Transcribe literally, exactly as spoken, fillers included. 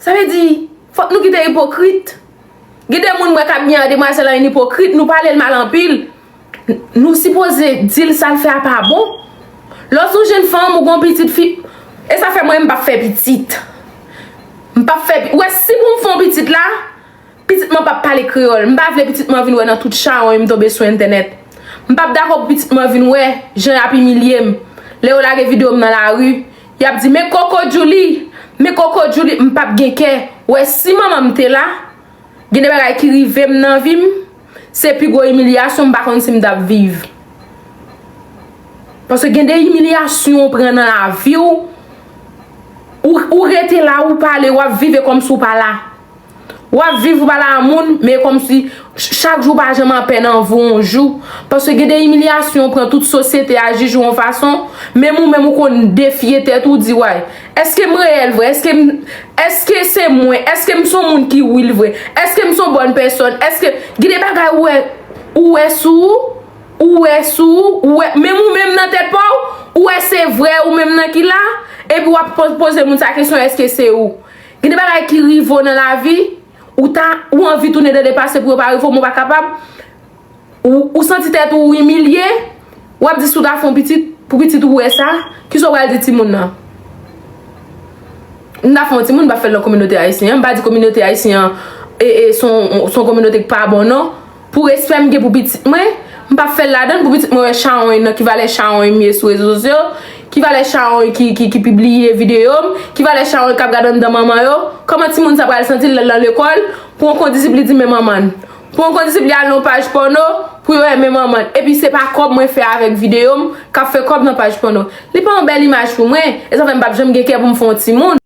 Sa vle di, fòk nou kite ipokrit. Gen de moun m wè k ap byen ak demwazèl lan, yon ipokrit, nou pale l mal anpil. N- Nou sipoze di l sa l fè a pa bon. Lè w se yon jèn fanm, ou gon pitit fi, e sa fè mwen, m p ap fè pitit. M p ap fè pi- Ou wè, si pou m fè yon pitit la, pitit mwen p ap pale kreyòl. M pa vle pitit mwen vin wè nan tout chawony m tonbe sou entènèt. M p ap dakò pou pitit mwen vin wè jan y ap imilye m. Lè yo lage videyo m nan lari, y ap di, "Men Koko Djouly, men Koko Djouly," m p ap gen kè. Wè, si manman m te la, gen de bagay ki rive m nan vi m, se pi gwo imilyasyon m pa konn si m t ap viv. Paske gen de imilyasyon w pran nan lavi w, ou, ou rete la, ou pale, w ap viv e kòmsi w pa la. W ap viv, ou pale a moun, men kòmsi ch- chak jou pa janm anpè nan vi w yon jou. Paske gen de imilyasyon w pran, tout sosyete a jije w yon fason, menm ou menm ou konn defye tèt ou, di, "Way, èske m reyèl vre? Èske m, èske se mwen? Èske m se yon moun ki real vre? Èske m se yon bòn pèsòn? Èske," Gen de bagay ou wè, ou wè sou ou, ou wè sou ou, ou wè, menm ou menm nan tèt pa w, ou wè se vre ou menm nan ki la, epi w ap po- poze moun sa kesyon, èske se ou? Gen de bagay ki rive w nan lavi, ou ta, ou anvi tounen dan lepase pou yo pa rive w, men w pa kapab. Ou, ou santi tèt ou imilye, w ap di si w ta fè yon pitit, pou pitit ou wè sa, kisa w pral di timoun nan? M ta fè yon timoun, m pa fè l nan kominote ayisyen an, m pa di kominote ayisyen an, e, e, se yon, se yon kominote ki pa bon non. Pou respè m gen pou pitit mwen, m p ap fè l ladan l pou pitit mwen wè chawony nan, ki valè chawony m ye sou rezo sosyo, ki valè chawony ki, ki, ki pibliye videyo m, ki valè chawony k ap gade anndan manman yo. Kòman timoun sa pral santi l lè l nan lekòl, pou yon kondisip li di men manman l. Pou yon kondisip li al nan yon paj pòno, pou yo wè men manman l. Epi se pa kòb mwen fè avèk videyo m k ap fè kòb nan paj pòno. Li pa yon bèl imaj pou mwen, e sa fè m p ap janm gen kè pou m fè yon timoun.